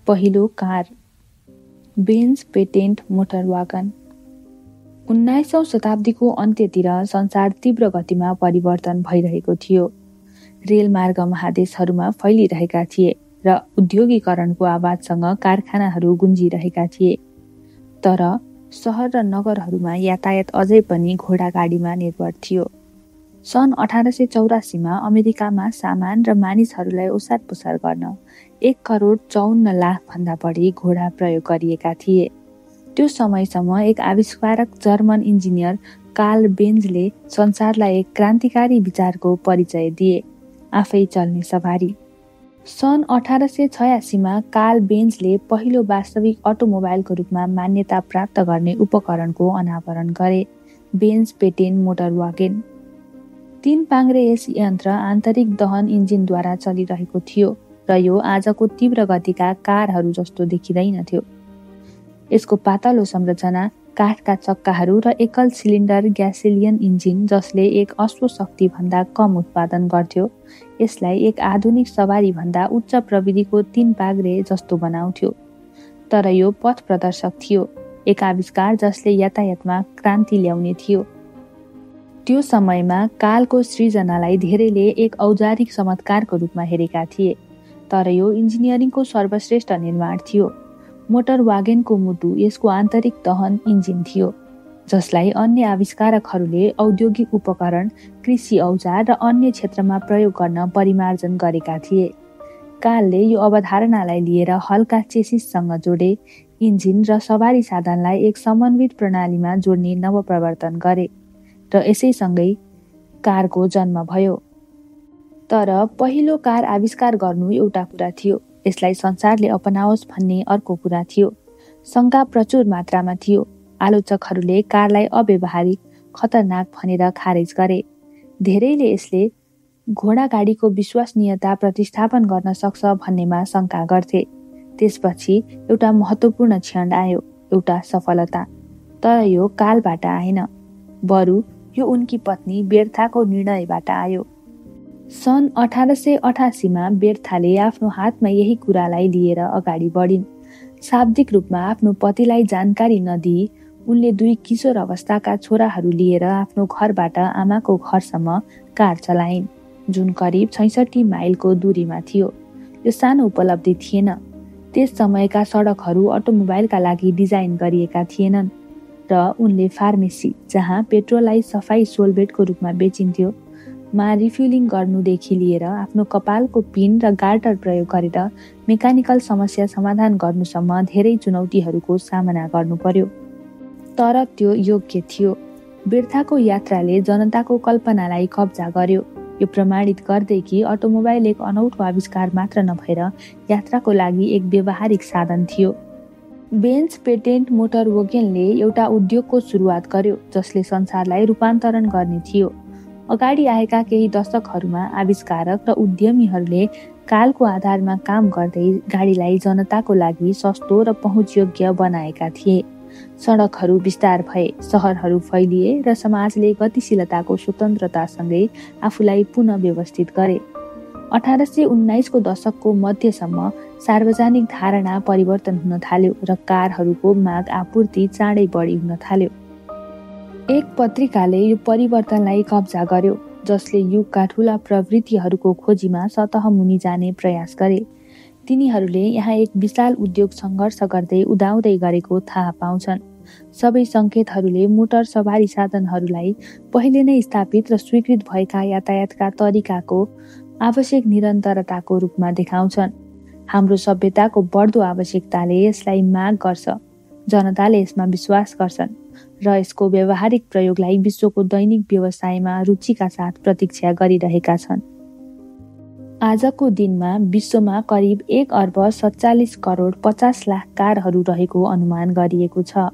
पहिलो car Benz patent motor wagon. 19औं शताब्दीको अन्त्यतिर संसार तीव्र गतिमा परिवर्तन भइरहेको थियो। रेलमार्ग महादेशहरूमा फैलिरहेका थिए र उद्योगीकरणको आवाजसँग कारखानाहरू गुन्जिरहेका थिए। तर सहर र नगरहरूमा यातायात अझै पनि घोडागाडीमा निर्भर थियो। सन् 1884 मा अमेरिकामा सामान र मानिसहरूलाई ओसारपुसार गर्न 1,54,00,000 भन्दा बढी घोडा प्रयोग गरिएका थिए। त्यो समयसम्म एक आविष्कारक जर्मन इन्जिनियर कार्ल बेन्जले संसारलाई एक क्रान्तिकारी विचारको परिचय दिए, आफै चल्ने सवारी। सन् 1886 मा कार्ल बेन्जले पहिलो वास्तविक अटोमोबाइलको रूपमा मान्यता प्राप्त गर्ने उपकरणको अनावरण गरे, बेन्ज पेटेन्ट मोटर वागन। 3 पाङ्ग्रे यस यन्त्र आन्तरिक दहन इन्जिनद्वारा चलिरहेको थियो र यो आजको तीव्र गतिका कारहरू जस्तो देखिँदैनथ्यो। यसको पातलो संरचना, काठका चक्काहरू र एकल सिलिन्डर ग्यासोलिन इन्जिन जसले एक अश्वशक्ति भन्दा कम उत्पादन गर्थ्यो, यसलाई एक आधुनिक सवारी भन्दा उच्च प्रविधिको 3 पाङ्ग्रे जस्तो बनाउँथ्यो। तर यो पथ प्रदर्शक थियो, एक आविष्कार जसले यातायातमा क्रान्ति ल्याउने थियो। त्यो समयमा कालको सृजनालाई धेरैले एक औजारिक चमत्कारको रूपमा हेरेका थिए, तर यो इन्जिनियरिङको सर्वश्रेष्ठ निर्माण थियो। मोटर वागनको मुटु यसको आन्तरिक दहन इन्जिन थियो, जसलाई अन्य आविष्कारकहरूले औद्योगिक उपकरण, कृषि औजार र अन्य क्षेत्रमा प्रयोग गर्न परिमार्जन गरेका थिए। कालले यो अवधारणालाई लिएर हल्का चेसिससँग जोडे, इन्जिन र सवारी साधनलाई एक समन्वित प्रणालीमा जोड्ने नवप्रवर्तन गरे र यसैसँगै कारको जन्म भयो। तर पहिलो कार आविष्कार गर्नु एउटा कुरा थियो, यसलाई संसारले अपनाओस् भन्ने अर्को कुरा थियो। शङ्का प्रचुर मात्रामा थियो। आलोचकहरूले कारलाई अव्यावहारिक, खतरनाक भनेर खारेज गरे। धेरैले यसले घोडागाडीको विश्वसनीयता प्रतिस्थापन गर्न सक्छ भन्नेमा शङ्का गर्थे। त्यसपछि एउटा महत्त्वपूर्ण क्षण आयो, एउटा सफलता। तर यो कालबाट आएन, बरु यो उनकी पत्नी बेर्थाको निर्णयबाट आयो। सन् 1888 मा बेर्थाले आफ्नो हातमा यही कुरालाई लिएर अगाडि बढिन्। शाब्दिक रूपमा आफ्नो पतिलाई जानकारी नदिई उनले 2 किशोर अवस्थाका छोराहरू लिएर आफ्नो घरबाट आमाको घरसम्म कार चलाइन्, जुन करिब 66 माइलको दूरीमा थियो। यो सानो उपलब्धि थिएन। त्यस समयका सडकहरू अटोमोबाइलका लागि डिजाइन गरिएका थिएनन् र उनले फार्मेसी, जहाँ पेट्रोललाई सफाई सोलभेटको रूपमा बेचिन्थ्यो, मा रिफ्युलिङ गर्नुदेखि लिएर आफ्नो कपालको पिन र गार्टर प्रयोग गरेर मेकानिकल समस्या समाधान गर्नुसम्म धेरै चुनौतीहरूको सामना गर्नु पर्यो। तर त्यो योग्य थियो। बेर्थाको यात्राले जनताको कल्पनालाई कब्जा गर्यो। यो प्रमाणित गर्दै कि अटोमोबाइल एक अनौठो आविष्कार मात्र नभएर यात्राको लागि एक व्यावहारिक साधन थियो। बेन्ज पेटेन्ट मोटर वागनले एउटा उद्योगको सुरुवात गर्यो जसले संसारलाई रूपान्तरण गर्ने थियो। अगाडि आएका केही दशकहरूमा आविष्कारक र उद्यमीहरूले कालको आधारमा काम गर्दै गाडीलाई जनताको लागि सस्तो र पहुँचयोग्य बनाएका थिए। सडकहरू विस्तार भए, सहरहरू फैलिए र समाजले गतिशीलताको स्वतन्त्रतासँगै आफूलाई पुनः व्यवस्थित गरे। 1819 को दशकको मध्यसम्म सार्वजनिक धारणा परिवर्तन हुन थाल्यो र कारहरूको माग आपूर्ति चाँडै बढी हुन थाल्यो। एक पत्रिकाले यो परिवर्तनलाई कब्जा गर्यो, जसले युगका ठूला प्रवृत्तिहरूको खोजीमा सतह मुनि जाने प्रयास गरे। तिनीहरूले यहाँ एक विशाल उद्योग सङ्घर्ष गर्दै उदाउँदै गरेको थाहा पाउँछन्। सबै सङ्केतहरूले मोटर सवारी साधनहरूलाई पहिले नै स्थापित र स्वीकृत भएका यातायातका तरिकाको आवश्यक निरन्तरताको रूपमा देखाउँछन्। हाम्रो सभ्यताको बढ्दो आवश्यकताले यसलाई माग गर्छ, जनताले यसमा विश्वास गर्छन् र यसको व्यावहारिक प्रयोगलाई विश्वको दैनिक व्यवसायमा रुचिका साथ प्रतीक्षा गरिरहेका छन्। आजको दिनमा विश्वमा करिब 1 अर्ब 47 करोड 50 लाख कारहरू रहेको अनुमान गरिएको छ।